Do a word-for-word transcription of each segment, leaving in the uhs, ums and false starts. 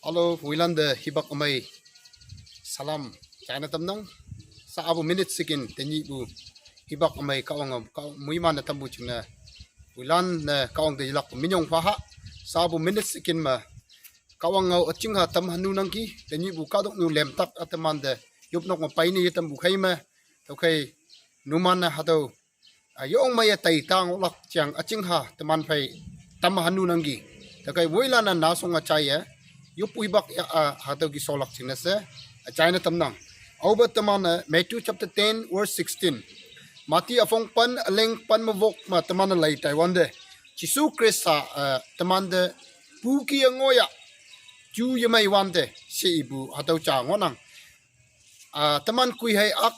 Hello, Wilan de hibak amai salam. China tamnang. Sa abu minute sekin tenyi bu hibak amai kawang am, kaw muiman na tambu chingna. Wilan na kawang de yilak minyong faha. Sa abu minute sekin ma kawang ngau aching ha tam hanu nangki. Tenyi bu kadok nu lemtak ataman de yupnok ma paini tambu kai ma. Okay, numan na hatau. A, yong maya tai tang lak chiang aching ha teman phai tam hanu nanggi. Takai Wilan na nasong achai ya. Yupu hibak ya, a, hatau ki solak chingna se. Achai na tamnang. Auba teman, a, Matthew chapter ten verse sixteen. Mati afong pan aleng pan mavok ma teman na lai Taiwan de. Jisu Krista, a, teman de puki angoya. Ju yamai wan de. Si ibu hatau cha ngonang. A, teman kui hai ak,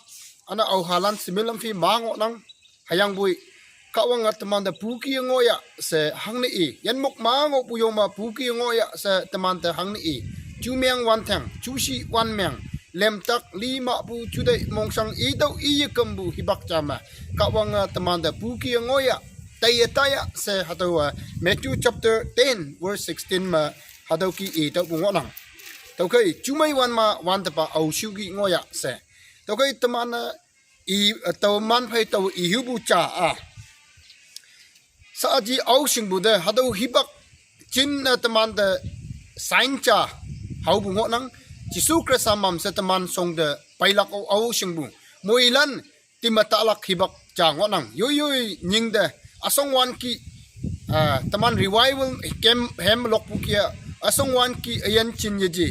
ana au halan simil lam fi mango nang, hayang bui, kawang a teman da puki ngoya se hang ni i, yan mok mango bu yoma puki ngoya se teman da hang ni i, chu meng wan thang, chu shi wan meng, lem tak li ma bu chu dai mong sang i dau i ye kam bu hibak chama, kawang a teman da puki ngoya, taya taya se hatau a, Matthew chapter ten verse sixteen ma, hatau ki i tau bu ngo nang. Tau kai, chu mai wan ma, wan ta pa, au shu ki ngoya se. Tau kai teman a, i, tau man phai tau i hu bu cha a. Sa aji au sing bu de, hatau hibak chin na teman de sign cha, hau bu ngo nang. Jisu Krista mam se teman song de, pailak au, au sing bu. Muilan, tima talak hibak cha ngo nang. Yoi yoi nying de, asong wan ki, a, teman revival kem hem lok bu kia, asong wan ki ayan chin ye ji.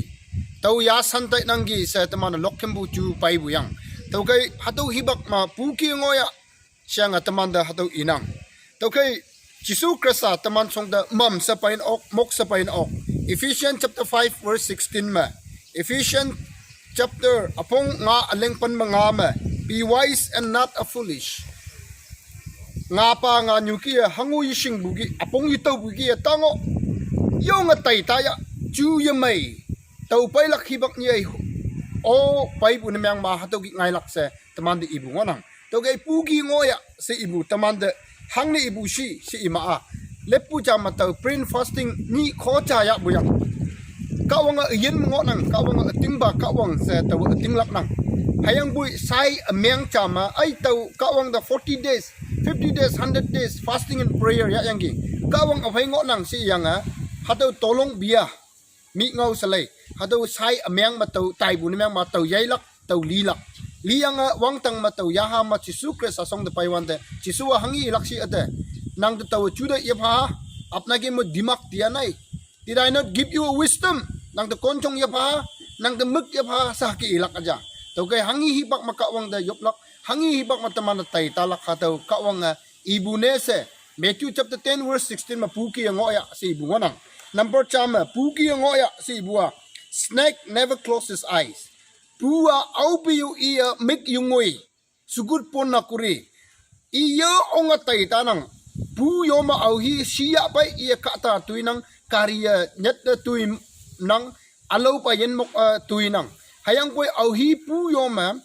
Tau ya san tai nang gi se teman lok kem bu chu pai bu yang. Tau kai hatau hibak ma puki ngoya, siang a teman da hatau inang. Tau kai Jisu Krista teman song da mam sa pain ok, mok sa pain ok. Ephesians chapter five verse sixteen ma. Ephesians chapter apong nga aleng pan ma nga ma. Be wise and not a foolish. Nga pa nga nyu ki a hangu yishing bu ki, apong yitau bu ki a tango. Yo nga tai taya, chu yamai. Tau pai lak hibak ni ai. O pai bu na meng ma hatau ki ngai lak se, teman de ibu ngonang. Tau gai puki ngoya se ibu teman de hang ni ibu shi, si ima a. Lepu cha ma tau print fasting ni kho cha ya bu yang. Kawang a yin ngo nang, kawang a ting ba, kawang se tau a ting lak nang. Hayang bui sai a meng cha ma, ai tau kawang da forty days, fifty days, hundred days, fasting and prayer ya yang gi. Kawang a phai ngo nang si yang a, hatau tolong bia. Mi ngau salai, hatau sai a meng ma tau, tai bu ni meng ma tau yai lak, tau li lak. Li yang a wang tang ma tau ya ha ma Jisu Krista song de pai wan de, Jisu a hangi lak si a de. Nang de tau chu de yap ha, apna ke mo dimak tia nai. Did I not give you a wisdom? Nang de kon chong yap ha, nang de muk yap ha, sa ki ilak aja. Tau kai hangi hibak ma kawang de yop lak, hangi hibak ma teman de tai talak hatau kawang a, ibu ne se, Matthew chapter ten verse sixteen ma puki ngoya si ibu ngonang. Number cha ma puki ngoya si ibu a. Snake never close his eyes. Pu a au pi yu i a mik yu ngui. Sugut pon na kuri. I ya ong a tai ta nang. Pu yoma au hi si ya pai i a kata tui nang. Kari a nyat a tui nang. Alau pa yen mok a tui nang. Hayang koi au hi pu yoma.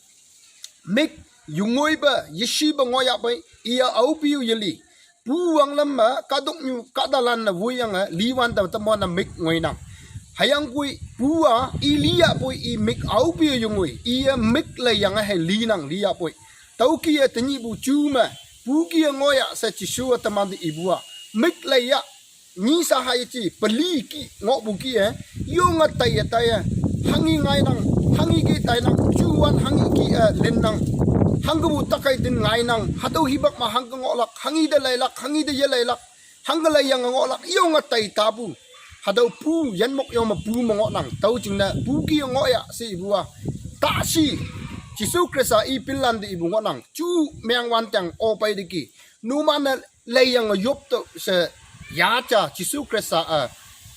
Mik yu ngoi ba, yishi ba ngoya bai, iya au piu yeli. Pu wang lam ma, kadok nyu, kadalan na vui yang a, li wan ta tamo na mik ngoi nang. Hayang pui, pu a, i li ya pui, i mik au piu yu ngoi, iya mik la yang a he li nang, li ya pui. Tau ki a tanyi bu chu ma, pu ki a ngoya sa Jisu a teman di ibu a. Mik la ya, Ni sa hai chi, pali ki, ngok bu ki eh. Yo nga tai ya tai eh. Hangi ngai nang, hangi ki tai nang, chu wan hangi ki eh, len nang. Hang bu takai din ngai nang, hatau hibak ma hang ngok lak, hangi da lai lak, hangi da ya lai lak. Hang lai yang ngok lak, yo nga tai ta bu. Hatau pu, yan mok yo ma pu ma ngok nang, tau ching na, pu ki ngok ya, si bu a. Ta si, Jisu Krista i pilan di ibu ngok nang, chu meng wan tang, o pai di ki. Nu ma na lai yang yop to se ya cha Jisu Krista a.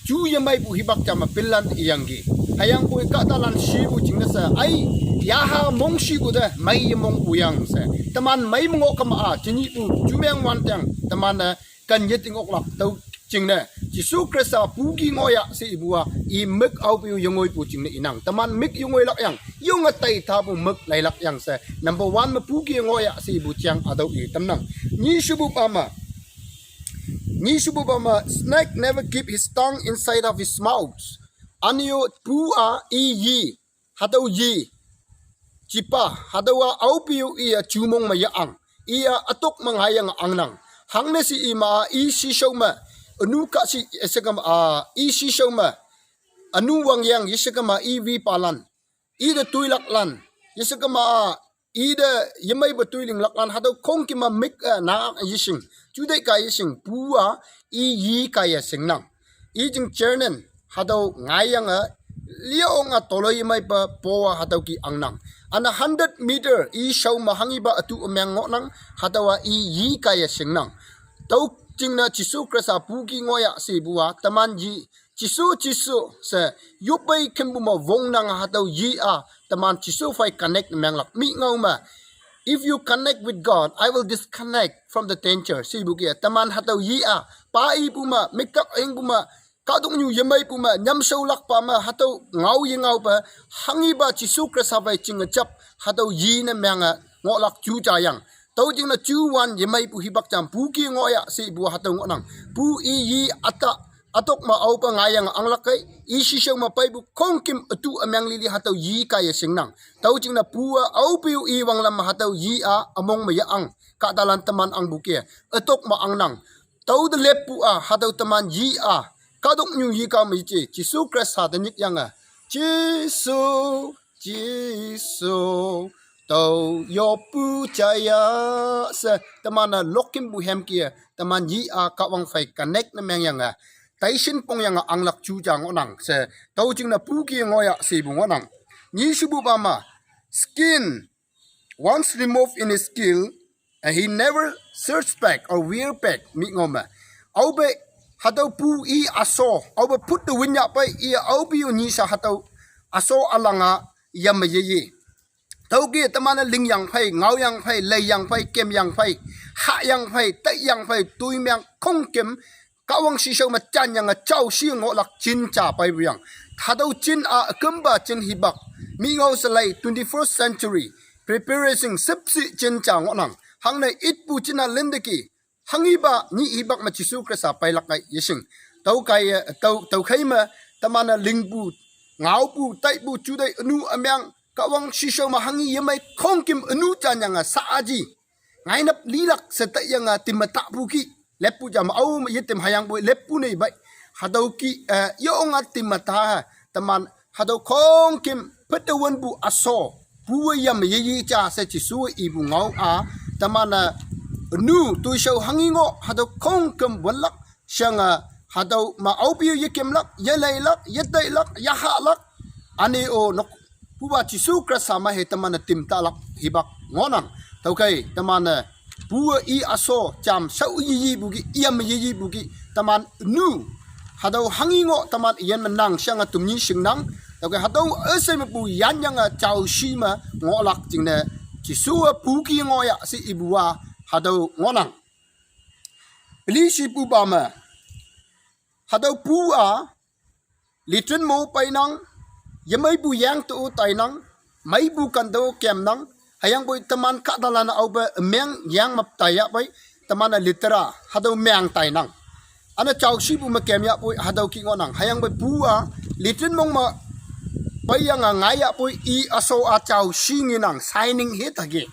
Chu ya mai bu hibak cha ma pilan yang gi. Hayang bu ka ta lan shi bu ching na sa. Ai, ya ha mong shi bu da, mai ya mong bu yang sa. Teman mai mong ka ma a, chini bu, chu meng wan tang, teman na, kan ye ting ok lak tau ching na. Jisu Krista pu ki ngoi ya si ibu a, i mik au piu ya ngoi bu ching na inang. Teman mik ya ngoi lak yang, yung a tai ta bu mik lai lak yang sa. Number one ma pu ki ngoi ya si ibu chiang adau i tam nang. Ni shu bu pa ma. Ni shu bu pa ma, snake never keep his tongue inside of his mouth. Aneo pu a i yi, hatüo yi. Jipa, hatüowa aope-o iye jumong me yah ang. Iye ütok me ngaiyang angnang. Hangne she ima i shishao me. Ünu kahshih yeshekema, i shishao me. Ünu wangyang yeshekema i wipalan. Ite toilaklan. Yeshekema, ite yemeipe toilinglaklan. Hatüo khongküm me mik, eh, na yeshing. Juteih kaiye shing. Pu a i yi kaiye shingnang. I jing chairman, hatüo ngaiyange, liaonga toloimeipe powa hatüo ki angnang. Üne hundred meter, i shao me hanghipa ütu ümeng ngohnang, hatüowa i yi kaiye shingnang. Tüo jingne Jesu Khrista pu ki ngohyah shepu a, teman yi, Jesu, Jesu, she, yopei kempu me wongnang hatüo yi a, teman Jesu phei connect ne menglak. Mi ngao me, "If you connect with God, I will disconnect from the danger," shepu ki a, teman hatüo yi a, pa ipu me, miktak hingpu me, kahtoknyu yemeipu me, nyamshaolakpa me, hatüo ngao yengaope, hanghipa Jesu Khrista phei jinge jap, hatüo yi ne menge, ngohlak ju jayang. Tüo jingne juwan yemeipu hipak jam pu ki ngohyah shepu hatüo ngohnang. Pu i yi üta, ütok me aope ngaiyange anglak kei, i shishao me peipu khongküm ütu ümeng lili hatüo yi kaiye shingnang. Tüo jingne pu a aope-o i wanglam me hatüo yi a, ümong me yah ang, kahtalan teman angpu ke, ütok me angnang. Tüote leppu a, hatüo teman yi a, kahtoknyu yi kao me yeje, Jesu Khrista te nyikyange, "Jesu, Jesu, tüo yoppu jaya," she, teman-e lokkimpu hem ki a, teman yi a, Kahwang phei connect ne mengyange, taishin pongyange anglak ju ja ngohnang she, tüo jingne pu ki ngohyah shepu ngohnang. Nyishepupa me, skin, once removed in his skin, and he never search back or wear back, mi ngao me. Aope, hatüo pu i üsho, aope phut te win yahpei, i aope-o nyisha hatüo, üsho ülang a, yame yeyi. Tüoke teman-e lingyang phei, ngaoyang phei, leiyang phei, kemyang phei, hahyang phei, taiyang phei, toimeng khongküm, Kahwang shishao me janyange jaoshi ngohlak jin ja peipu yang. Hatüo jin a ükümpa jin hipak. Mi ngao she lei twenty-first century. Preparation shüpshe jin ja ngohnang. Hangne itpu jin a linte ki. Hanghipa nyih hipak me Jesu Khrista peilak kei yeshing. Tüo kaiye, tüo, tüokhei me, teman-e lingpu, ngaopu, taipu, juteih ünu ümeng, Kahwang shishao me hanghi yemei khongküm ünu janyange sa aji. Ngainap lilak she taiyange timme tapu ki. Leppu jam ao me yetim hüyangpoi leppu ne bai. Hatüo ki, eh, yonge timme ta, teman, hatüo khongküm, phütte wünpu üsho, pu yame yeyi ja she Jesu ipu ngao a, teman-e, nu, toishao hanghi ngoh, hatüo khongküm wünlak, shange, hatüo me aope-o yekemlak, yeleilak, yeteilak, yahahlak, üne-o nok, pupa Jesu Khrista me he teman-e tim talak hipak ngohnang. Tüokhei teman-e, pu i üsho, jam, shao yeyipu ki, yame yeyipu ki, teman nu. Hatüo hanghi ngoh teman yin me nang shange tümnyi shingnang. Tüokhei hatüo üshei mepu yanyange jaoshi me ngohlak jingne. Jesu a pu ki ngohyah she ipu a, hatüo ngohnang. Pelishepupa me. Hatüo pu a, litren mo peinang, yemeipu yang te-o tainang, meipu kan te-o kemnang, hüyangpoi teman kahtalan aope ümeng yang me taiyahpei, teman-e litra, hatüo meng tainang. Üne jaoshipu me kemyahpoi, hatüo ki ngohnang, hüyangpoi pu a, litren mong me, peiyange ngaiyahpoi, i üsho a jaoshi ngenang, shining he take,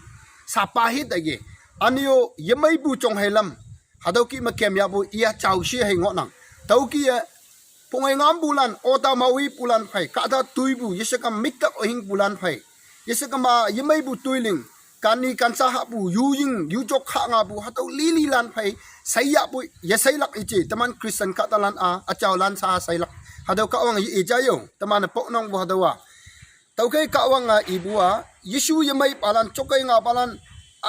sapa he take, üne-o yemeipu jong heilam, hatüo ki me kemyahpoi, i a jaoshi hei ngohnang. Tüoke e, pongei ngampulan, ota mawipulan phei, kahta toipu, yeshekema miktak ohingpulan phei. Yeshekema yemeipu toiling, kanni kansha hahpu, yuying, yujok hah ngapu, hatüo lililan phei, sheiyahpoi, yesheilak ije, teman Christian kahtalan a, üjaolan sha sheilak. Hatüo Kahwang ye-i ja yo, teman-e poknangpu hatüowa. Tüokhei Kahwang a ipu a, Jesu yemeipalan, jokkei ngapalan,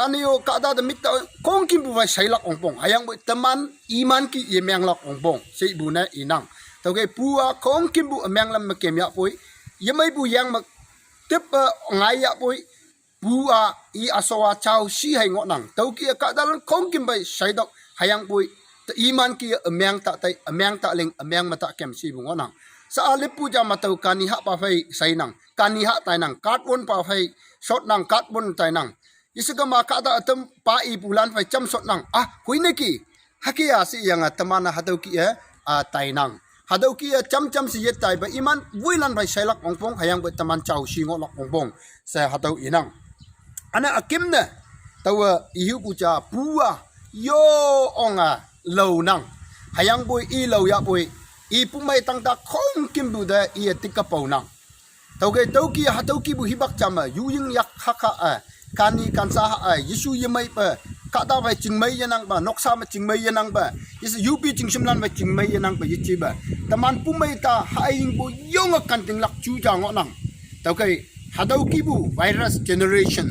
üne-o kahta te miktak khongkümpu phei sheilak ongpong. Hüyangpoi teman iman ki yemenglak ongpong. Shepu ne inang. Tüokhei pu a khongkümpu ümenglam me kemyahpoi. Yemeipu yang me tep, eh, ngaiyahpoi. Pu a, i üsho a jaoshi hei ngohnang. Tüoke kahtalan khongküm phei sheitok hüyangpoi. Te iman ki ümeng ta tei, ümeng ta ling, ümeng me ta kem shepu ngohnang. Sha a lippu ja me tüo kanni hahpa phei sheinang. Kanni hah tainang, katwonpa phei, shotnang katwon tainang. Yeshekema kahta ütam pa ipulan phei jam shotnang. Ah, hoineki. Hüke a sheyange teman-e hatüo ki e, a, tainang. Hatüo kih-e jamjam she yet taipe iman woilan phei sheilak ongpong, hüyangpoi teman jaoshi ngohlak ongpong she hatüo inang. Üne ükimne, taowe ihupu ja pu-a yo onge laonang. Hüyangpoi i lao yahpoi, i pumei tangta khongkümpu te iye tikepaonang. Tüokhei tüo kih-e hatüo kihpu hipak ja me yuying yak haka-e, kani kansa ha-e, Jesu yemeipe, kahta phei chingmei yenangpe, noksa me chingmei yenangpe, Jesu yupi chingshimlan phei chingmei yenangpe yejepe, teman pumei ta hayingpu yonge kantinglak ju ja ngohnang. Tüokhei hatüo kihpu virus generation,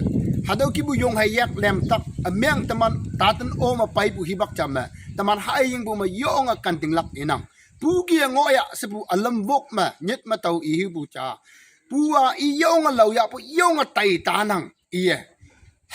hatüo kihpu yong hei yak lemtak ümeng teman taten o me peipu hipak ja me, teman hayingpu me yonge kantinglak inang. Pu kih-e ngohya shepu ülam wok me nyit me tao ihupu ja, pu-a i yonge lao yahpu yonge taitanang iye.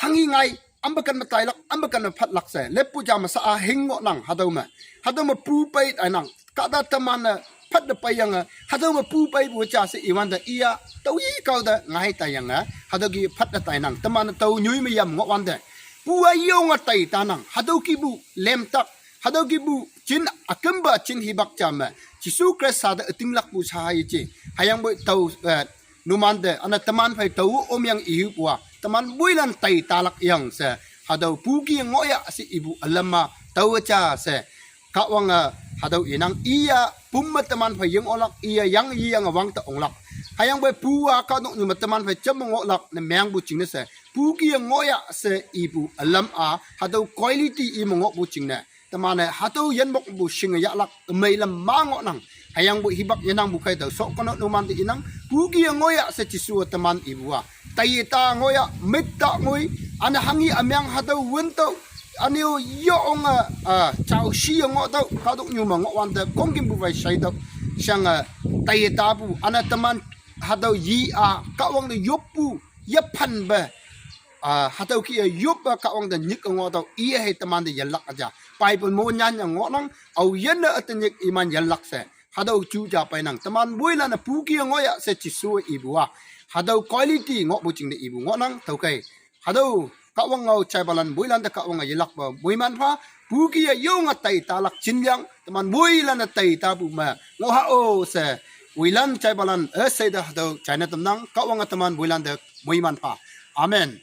Hanghi ngai, ampe ken me tailak, ampe ken me phatlak she leppu ja me sha-a hing ngohnang hatüo me. Hatüo me pu pei tainang. Kahta teman-e phat te peiyange hatüo me pu peipu ja she iwante iya tao i kao te ngai taiyange hatüo kih phat te tainang. Teman-e tao nyoi me yam ngohwante, pu-a yonge taitanang. Hatüo kihpu lemtak, hatüo kihpu jin ükümpa jin hipak ja me, Jesu Khrista te ütinglakpu sha yeje. Hüyangpoi tao, eh, numante üne teman phei tao omyang ihupu-a teman woilan taitalak yang she, hatüo pu kih-e ngohya she ipu ülam-a taowe ja she, Kahwange hatüo inang. Iya pum me teman phei yeng ohlak, iya yang yeyange wangte onglak. Hüyangpoi pu-a kahtoknyu me teman phei jam me ngohlak ne mengpu jingne she, pu kih-e ngohya she ipu ülam-a hatüo quality i me ngohpu jingne, teman-e hatüo yinmokpu shinge yahlak ümei lam ma ngohnang. Hüyangpoi hipak yenangpu khei tao shokono numante inang, pu kih-e ngohya she Jesu-a teman ipu-a taiye ta ngohya, mit ta ngoi, üne hanghi ümeng hatüo wintüoh, üne-o yonge, ah, jaoshi-e ngohtüoh, kahtoknyu me ngohwante khongkümpu phei sheitüoh, shange taiye tapu, üne teman hatüo yi-a Kahwang te yoppu, yephanpe, ah, hatüo kih-e yoppe Kahwang te nyik-e ngohtüoh, iye hei temante yelak üja. Bible mo nyanyange ngohnang, aoyinne üte nyik iman yelak she hatüo ju ja peinang. Teman moilan-e pu kih-e ngohya she Jesu ipu-a hatüo quality ngohpu jingne ipu ngohnang. Tüokhei hatüo Kahwang ngao jaipalan moilante Kahwange yelakpe moiman pha, pu kih-e yonge taitalak jinyang teman moilan-e taitapu me ngoh ha-o she, wilan jaipalan üsheite hatüo jaine tamnang. Kahwange teman moilante moiman pha. Amen.